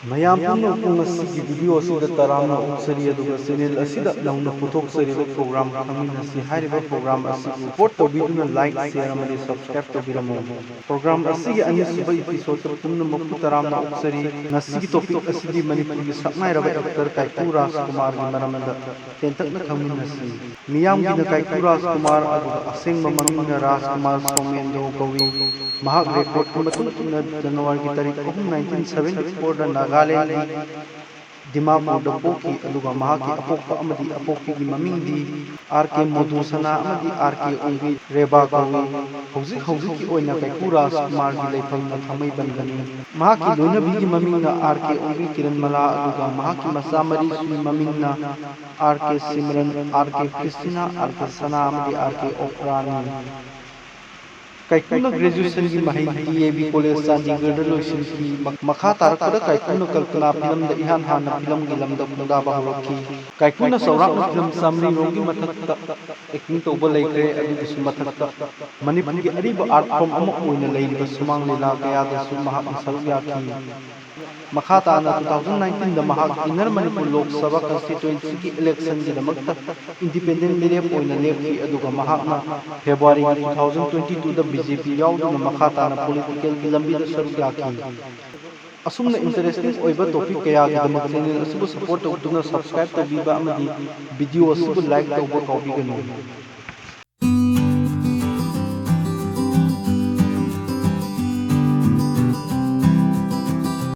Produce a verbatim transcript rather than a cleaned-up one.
ꯃꯌꯥꯝ ꯄꯨꯝꯅꯃꯛꯄꯨ ꯉꯁꯤꯒꯤ video ꯑꯁꯤꯗ ꯇꯔꯥꯝꯅ ꯑꯣꯛꯆꯔꯤ, ꯑꯗꯨꯒ channel ꯑꯁꯤꯗ ꯅꯧꯅ ꯄꯨꯊꯣꯛꯆꯔꯤꯕ program ꯈꯪꯃꯤꯟꯅꯁꯤ ꯍꯥꯏꯔꯤꯕ program ꯑꯁꯤꯕꯨ support ꯇꯧꯕꯤꯗꯨꯅ like, share ꯑꯃꯗꯤ subscribe ꯇꯧꯕꯤꯔꯝꯃꯨ꯫ Program ꯑꯁꯤꯒꯤ ꯑꯅꯤꯁꯨꯕ episode ꯄꯨꯝꯅꯃꯛꯄꯨ ꯇꯔꯥꯝꯅ ꯑꯣꯛꯆꯔꯤ꯫ ꯉꯁꯤꯒꯤ topic ꯑꯁꯤꯗꯤ ꯃꯅꯤꯄꯨꯔꯒꯤ ꯁꯛꯅꯥꯏꯔꯕ actor ꯀꯥꯏꯀꯨ ꯔꯥꯖꯀꯨꯃꯥꯔꯒꯤ ꯃꯔꯝꯗ ꯇꯦꯟꯇꯛꯅ ꯈꯪꯃꯤꯟꯅꯁꯤ꯫ ꯃꯤꯌꯥꯝꯒꯤꯅ ꯀꯥꯏꯀꯨ ꯔꯥꯖꯀꯨꯃꯥꯔ, ꯑꯗꯨꯒ ꯑꯁꯦꯡꯕ ꯃꯃꯤꯡꯅ ꯔꯥꯖꯀꯨꯃꯥꯔ ꯁꯣꯃꯦꯟꯗꯣ ꯀꯧꯏ꯫ ꯃꯍꯥꯛ record ꯀꯤ ꯃꯇꯨꯡ ꯏꯟꯅ January ꯒꯤ ꯇꯥꯔꯤꯛ ꯑꯍꯨꯝ, nineteen seventy four ꯗ ꯅꯥꯒꯥꯂꯦꯟꯒꯤ ꯗꯤꯃꯥꯄꯨꯔꯗ ꯄꯣꯛꯈꯤ, ꯑꯗꯨꯒ ꯃꯍꯥꯛꯀꯤ ꯑꯄꯣꯛꯄ ꯑꯃꯗꯤ ꯑꯄꯣꯛꯄꯤꯒꯤ ꯃꯃꯤꯡꯗꯤ ꯑꯥꯔ ꯀꯦ ꯃꯣꯗꯨꯁꯅꯥ ꯑꯃꯗꯤ ꯑꯥꯔ ꯀꯦ ꯑꯣꯡꯕꯤ ꯔꯦꯕꯥ ꯀꯧꯏ꯫ ꯍꯧꯖꯤꯛ ꯍꯧꯖꯤꯛꯀꯤ ꯑꯣꯏꯅ ꯀꯥꯏꯀꯨ ꯔꯥꯖꯀꯨꯃꯥꯔꯒꯤ ꯂꯩꯐꯝꯅ ꯊꯥꯡꯃꯩꯕꯟꯗꯅꯤ꯫ ꯃꯍꯥꯛꯀꯤ ꯂꯣꯏꯅꯕꯤꯒꯤ ꯃꯃꯤꯡꯅ ꯑꯥꯔ ꯀꯦ ꯑꯣꯡꯕꯤ ꯀꯤꯔꯟꯃꯂꯥ, ꯑꯗꯨꯒ ꯃꯍꯥꯛꯀꯤ ꯃꯆꯥ ꯃꯔꯤꯁꯨꯒꯤ ꯃꯃꯤꯡꯅ ꯑꯥꯔ ꯀꯦ ꯁꯤꯃꯔꯟ, ꯑꯥꯔ ꯀꯦ ꯀ꯭ꯔꯤꯁꯇꯤꯅꯥ, ꯑꯥꯔ ꯀꯦ ꯁꯅꯥ ꯑꯃꯗꯤ ꯑꯥꯔ ꯀꯦ ꯑꯣꯄ꯭ꯔꯥꯅꯤ꯫ ꯀꯥꯏꯀꯨꯅ graduation ꯒꯤ ꯃꯍꯩ ꯗꯤ ꯑꯦ ꯚꯤ ꯀꯣꯂꯦꯖ ꯆꯥꯟꯗꯤꯒꯔꯗ ꯂꯣꯏꯁꯤꯟꯈꯤ꯫ ꯃ-, ꯃꯈꯥ ꯇꯥꯔꯛꯄꯗ ꯀꯥꯏꯀꯨꯅ ꯀꯜꯄꯅꯥ ꯐꯤꯂꯝꯗ ꯏꯍꯥꯟ ꯍꯥꯟꯅ ꯐꯤꯂꯝꯒꯤ ꯂꯝꯗ ꯈꯣꯡꯗꯥꯕ ꯍꯧꯔꯛꯈꯤ꯫ ꯀꯥꯏꯀꯨꯅ ꯆꯥꯎꯔꯥꯛꯅ ꯐꯤꯂꯝ ꯆꯥꯃꯔꯤ ꯔꯣꯝꯒꯤ ꯃꯊꯛꯇ acting ꯇꯧꯕ ꯂꯩꯈ꯭ꯔꯦ꯫ ꯑꯗꯨꯒꯤꯁꯨ ꯃꯊꯛꯇ ꯃꯅꯤꯄꯨꯔꯒꯤ ꯑꯔꯤꯕ art form ꯑꯃ ꯑꯣꯏꯅ ꯂꯩꯔꯤꯕ ꯁꯨꯃꯥꯡ ꯂꯤꯂꯥ ꯀꯌꯥꯗꯁꯨ ꯃꯍꯥꯛꯅ ꯁꯔꯨꯛ ꯌꯥꯈꯤ꯫ ꯃꯈꯥ ꯇꯥꯅ two thousand nineteen ꯗ ꯃꯍꯥꯛ Inner Manipur Lok Sabha constituency ꯒꯤ election ꯒꯤꯗꯃꯛꯇ independent ꯃꯤꯔꯦꯞ ꯑꯣꯏꯅ ꯂꯦꯞꯈꯤ, ꯑꯗꯨꯒ ꯃꯍꯥꯛꯅ February ꯒꯤ two thousand twenty two ꯗ ꯕꯤ ꯖꯦ ꯄꯤ ꯌꯥꯎꯗꯨꯅ ꯃꯈꯥ ꯇꯥꯅ political ꯒꯤ ꯂꯝꯕꯤꯗ ꯁꯔꯨꯛ ꯌꯥꯈꯤ꯫ ꯑꯁꯨꯝꯅ interesting ꯑꯣꯏꯕ topic ꯀꯌꯥꯒꯤꯗꯃꯛ channel ꯑꯁꯤꯕꯨ support ꯇꯧꯗꯨꯅ subscribe ꯇꯧꯕꯤꯕ ꯑꯃꯗꯤ video ꯑꯁꯤꯕꯨ like ꯇꯧꯕ ꯀꯥꯎꯕꯤꯒꯅꯨ꯫